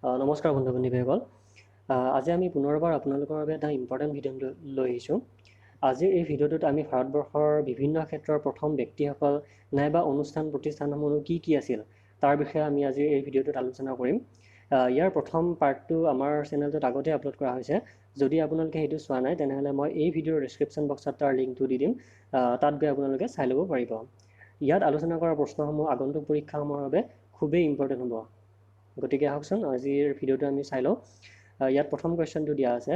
নমস্কাৰ বন্ধু বান্ধৱীসকল, আজি আমি পুনৰবাৰ আপোনালোকৰ বাবে এটা ইম্পৰ্টেণ্ট ভিডিঅ' লৈ আহিছোঁ। আজিৰ এই ভিডিঅ'টোত আমি ভাৰতবৰ্ষৰ বিভিন্ন ক্ষেত্ৰৰ প্ৰথম ব্যক্তিসকল নাইবা অনুষ্ঠান প্ৰতিষ্ঠানসমূহ কি কি আছিল তাৰ বিষয়ে আমি আজিৰ এই ভিডিঅ'টোত আলোচনা কৰিম। ইয়াৰ প্ৰথম পাৰ্টটো আমাৰ চেনেলটোত আগতে আপলোড কৰা হৈছে। যদি আপোনালোকে সেইটো চোৱা নাই, তেনেহ'লে মই এই ভিডিঅ'ৰ ডিছক্ৰিপশ্যন বক্সত তাৰ লিংকটো দি দিম, তাত গৈ আপোনালোকে চাই ল'ব পাৰিব। ইয়াত আলোচনা কৰা প্ৰশ্নসমূহ আগন্তুক পৰীক্ষাসমূহৰ বাবে খুবেই ইম্পৰ্টেণ্ট হ'ব। গতিকে আহকচোন, আজিৰ ভিডিঅ'টো আমি চাই লওঁ। ইয়াত প্ৰথম কুৱেশ্যনটো দিয়া আছে,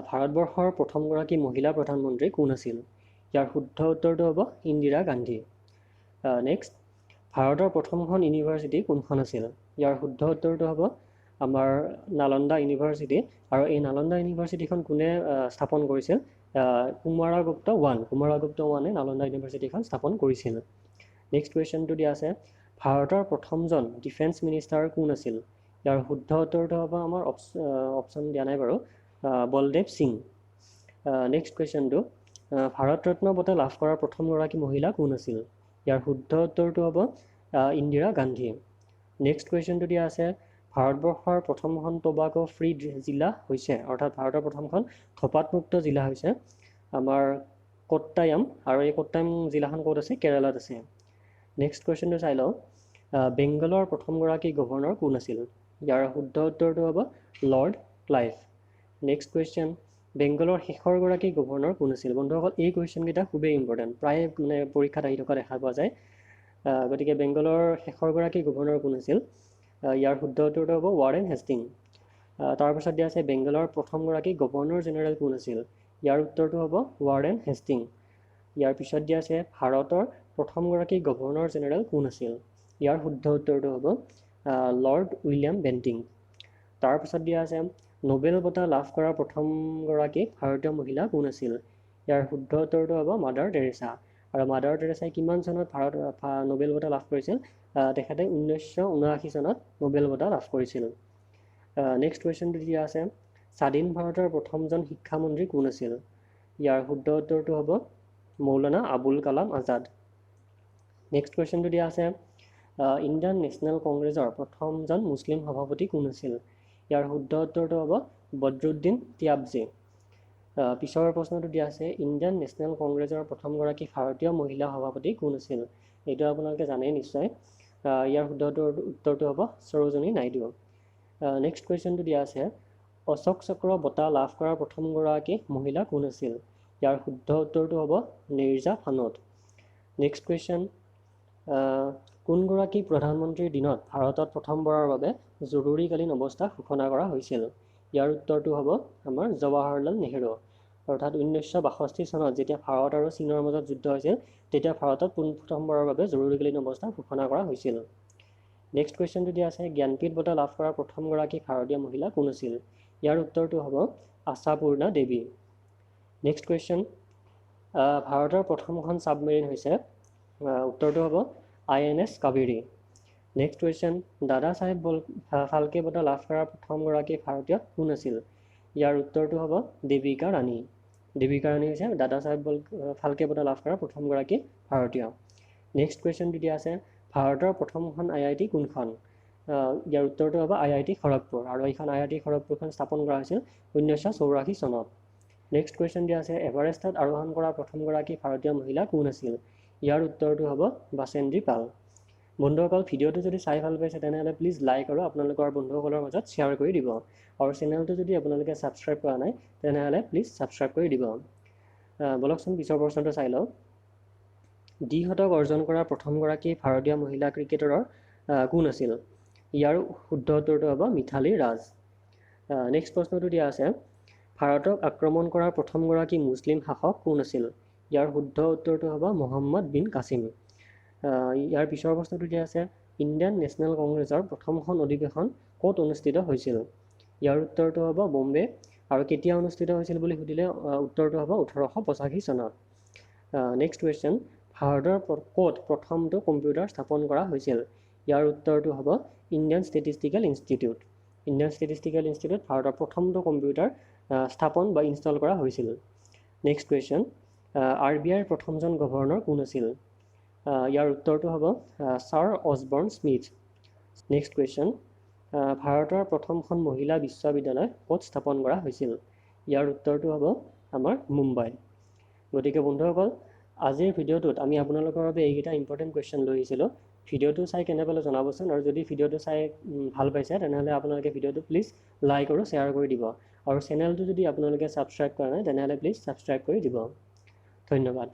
ভাৰতবৰ্ষৰ প্ৰথমগৰাকী মহিলা প্ৰধানমন্ত্ৰী কোন আছিল? ইয়াৰ শুদ্ধ উত্তৰটো হ'ব ইন্দিৰা গান্ধী। নেক্সট, ভাৰতৰ প্ৰথমখন ইউনিভাৰ্চিটি কোনখন আছিল? ইয়াৰ শুদ্ধ উত্তৰটো হ'ব আমাৰ নালন্দা ইউনিভাৰ্চিটি। আৰু এই নালন্দা ইউনিভাৰ্চিটিখন কোনে স্থাপন কৰিছিল? কুমাৰাগুপ্ত ওৱান। কুমাৰাগুপ্ত ওৱানে নালন্দা ইউনিভাৰ্চিটিখন স্থাপন কৰিছিল। নেক্সট কুৱেশ্যনটো দিয়া আছে, ভাৰতৰ প্ৰথমজন ডিফেন্স মিনিষ্টাৰ কোন আছিল? ইয়াৰ শুদ্ধ উত্তৰটো হ'ব আমাৰ অপশ্যন দিয়া নাই বাৰু, বলদেৱ সিং। নেক্সট কুৱেশ্যনটো, ভাৰত ৰত্ন বঁটা লাভ কৰা প্ৰথমগৰাকী মহিলা কোন আছিল? ইয়াৰ শুদ্ধ উত্তৰটো হ'ব ইন্দিৰা গান্ধী। নেক্সট কুৱেশ্যনটো দিয়া আছে, ভাৰতবৰ্ষৰ প্ৰথমখন টবাকো ফ্ৰী জিলা হৈছে, অৰ্থাৎ ভাৰতৰ প্ৰথমখন ধঁপাতমুক্ত জিলা হৈছে আমাৰ কোট্টায়াম। আৰু এই কোট্টায়াম জিলাখন ক'ত আছে? কেৰালাত আছে। নেক্সট কুৱেশ্যনটো চাই লওঁ, বেংগলৰ প্ৰথমগৰাকী গভৰ্ণৰ কোন আছিল? ইয়াৰ শুদ্ধ উত্তৰটো হ'ব লৰ্ড ক্লাইভ। নেক্সট কুৱেশ্যন, বেংগলৰ শেষৰগৰাকী গভৰ্ণৰ কোন আছিল? বন্ধুসকল, এই কুৱেশ্যনকেইটা খুবেই ইম্পৰ্টেণ্ট, প্ৰায়ে মানে পৰীক্ষাত আহি থকা দেখা পোৱা যায়। গতিকে বেংগলৰ শেষৰগৰাকী গভৰ্ণৰ কোন আছিল? ইয়াৰ শুদ্ধ উত্তৰটো হ'ব ৱাৰেন হেষ্টিং। তাৰপিছত দিয়া আছে, বেংগলৰ প্ৰথমগৰাকী গভৰ্ণৰ জেনেৰেল কোন আছিল? ইয়াৰ উত্তৰটো হ'ব ৱাৰেন হেষ্টিং। ইয়াৰ পিছত দিয়া আছে, ভাৰতৰ প্ৰথমগৰাকী গভৰ্ণৰ জেনেৰেল কোন আছিল? ইয়াৰ শুদ্ধ উত্তৰটো হ'ব লৰ্ড উইলিয়াম বেণ্টিং। তাৰপিছত দিয়া আছে, নোবেল বঁটা লাভ কৰা প্ৰথমগৰাকী ভাৰতীয় মহিলা কোন আছিল? ইয়াৰ শুদ্ধ উত্তৰটো হ'ব মাদাৰ টেৰেছা। আৰু মাদাৰ টেৰেছাই কিমান চনত নোবেল বঁটা লাভ কৰিছিল? তেখেতে 1979 চনত নোবেল বঁটা লাভ কৰিছিল। নেক্সট কুৱেশ্যনটো দিয়া আছে, স্বাধীন ভাৰতৰ প্ৰথমজন শিক্ষামন্ত্ৰী কোন আছিল? ইয়াৰ শুদ্ধ উত্তৰটো হ'ব মৌলানা আবুল কালাম আজাদ। নেক্সট কুৱেশ্যনটো দিয়া আছে, ইণ্ডিয়ান নেশ্যনেল কংগ্ৰেছৰ প্ৰথমজন মুছলিম সভাপতি কোন আছিল? ইয়াৰ শুদ্ধ উত্তৰটো হ'ব বদৰুদ্দিন ত্যাবজী। পিছৰ প্ৰশ্নটো দিয়া আছে, ইণ্ডিয়ান নেশ্যনেল কংগ্ৰেছৰ প্ৰথমগৰাকী ভাৰতীয় মহিলা সভাপতি কোন আছিল? এইটো আপোনালোকে জানেই নিশ্চয়। ইয়াৰ শুদ্ধ উত্তৰটো হ'ব সৰোজিনী নাইডু। নেক্সট কুৱেশ্যনটো দিয়া আছে, অশোক চক্ৰ বঁটা লাভ কৰা প্ৰথমগৰাকী মহিলা কোন আছিল? ইয়াৰ শুদ্ধ উত্তৰটো হ'ব নিৰ্জা ফানট। নেক্সট কুৱেশ্যন, কোনগৰাকী প্ৰধানমন্ত্ৰীৰ দিনত ভাৰতত প্ৰথমবাৰৰ বাবে জৰুৰীকালীন অৱস্থা ঘোষণা কৰা হৈছিল? ইয়াৰ উত্তৰটো হ'ব আমাৰ জৱাহৰলাল নেহেৰু। অৰ্থাৎ 1962 চনত যেতিয়া ভাৰত আৰু চীনৰ মাজত যুদ্ধ হৈছিল, তেতিয়া ভাৰতত পোনপ্ৰথমবাৰৰ বাবে জৰুৰীকালীন অৱস্থা ঘোষণা কৰা হৈছিল। নেক্সট কুৱেশ্যনটো দিয়া আছে, জ্ঞানপীঠ বঁটা লাভ কৰা প্ৰথমগৰাকী ভাৰতীয় মহিলা কোন আছিল? ইয়াৰ উত্তৰটো হ'ব আশাপূৰ্ণা দেৱী। নেক্সট কুৱেশ্যন, ভাৰতৰ প্ৰথমখন ছাবমেৰিন হৈছে? উত্তৰটো হ'ব আইএনএছ কাবেৰী। নেক্সট কুৱেশ্যন, দাদা চাহেব ফাল্কে বঁটা লাভ কৰা প্ৰথমগৰাকী ভাৰতীয় কোন আছিল? ইয়াৰ উত্তৰটো হ'ব দেৱিকা ৰাণী। দেৱিকা ৰাণী হৈছে দাদা চাহেব ফাল্কে বঁটা লাভ কৰা প্ৰথমগৰাকী ভাৰতীয়। নেক্সট কুৱেশ্যনটো দিয়া আছে, ভাৰতৰ প্ৰথমখন আইআইটি কোনখন? ইয়াৰ উত্তৰটো হ'ব আইআইটি খড়গপুৰ। আৰু এইখন আইআইটি খড়গপুৰখন স্থাপন কৰা হৈছিল 1984 চনত। নেক্সট কুৱেশ্যন দিয়া আছে, এভাৰেষ্টত আৰোহণ কৰা প্ৰথমগৰাকী ভাৰতীয় মহিলা কোন আছিল? ইয়াৰ উত্তৰটো হ'ব বাচেন্দ্ৰী পাল। বন্ধুসকল, ভিডিঅ'টো যদি চাই ভাল পাইছে, তেনেহ'লে প্লিজ লাইক আৰু আপোনালোকৰ বন্ধুসকলৰ মাজত শ্বেয়াৰ কৰি দিব। আৰু চেনেলটো যদি আপোনালোকে ছাবস্ক্ৰাইব কৰা নাই, তেনেহ'লে প্লিজ ছাবস্ক্ৰাইব কৰি দিব। ব'লকচোন, পিছৰ প্ৰশ্নটো চাই লওঁ। দ্বিশতক অৰ্জন কৰা প্ৰথমগৰাকী ভাৰতীয় মহিলা ক্ৰিকেটাৰৰ কোন আছিল? ইয়াৰ শুদ্ধ উত্তৰটো হ'ব মিথালী ৰাজ। নেক্সট প্ৰশ্নটো দিয়া আছে, ভাৰতক আক্ৰমণ কৰা প্ৰথমগৰাকী মুছলিম শাসক কোন আছিল? ইয়াৰ শুদ্ধ উত্তৰটো হ'ব মহম্মদ বিন কাছিম। ইয়াৰ পিছৰ প্ৰশ্নটো দিয়া আছে, ইণ্ডিয়ান নেশ্যনেল কংগ্ৰেছৰ প্ৰথমখন অধিৱেশন ক'ত অনুষ্ঠিত হৈছিল? ইয়াৰ উত্তৰটো হ'ব বম্বে। আৰু কেতিয়া অনুষ্ঠিত হৈছিল বুলি সুধিলে উত্তৰটো হ'ব 1885 চনত। নেক্সট কুৱেশ্যন, ভাৰতৰ ক'ত প্ৰথমটো কম্পিউটাৰ স্থাপন কৰা হৈছিল? ইয়াৰ উত্তৰটো হ'ব Indian statistical institute. Indian statistical institute ভাৰতৰ প্ৰথমটো কম্পিউটাৰ স্থাপন বা ইনষ্টল কৰা হৈছিল। নেক্সট কুৱেশ্যন, আৰবিআইৰ প্ৰথমজন গভৰ্ণৰ কোন আছিল? ইয়াৰ উত্তৰটো হ'ব sir Osborne Smith. Next question, ভাৰতৰ প্ৰথমখন মহিলা বিশ্ববিদ্যালয় ক'ত স্থাপন কৰা হৈছিল? ইয়াৰ উত্তৰটো হ'ব আমাৰ মুম্বাই। গতিকে বন্ধুসকল, আজিৰ ভিডিঅ'টোত আমি আপোনালোকৰ বাবে এইকেইটা ইম্পৰ্টেণ্ট কুৱেশ্যন লৈ আহিছিলোঁ। ভিডিঅ'টো চাই কেনে পালে জনাবচোন, আৰু যদি ভিডিঅ'টো চাই ভাল পাইছে, তেনেহ'লে আপোনালোকে ভিডিঅ'টো প্লিজ লাইক আৰু শ্বেয়াৰ কৰি দিব, আৰু চেনেলটো যদি আপোনালোকে ছাবস্ক্ৰাইব কৰা নাই, তেনেহ'লে প্লিজ ছাবস্ক্ৰাইব কৰি দিব। ধন্যবাদ।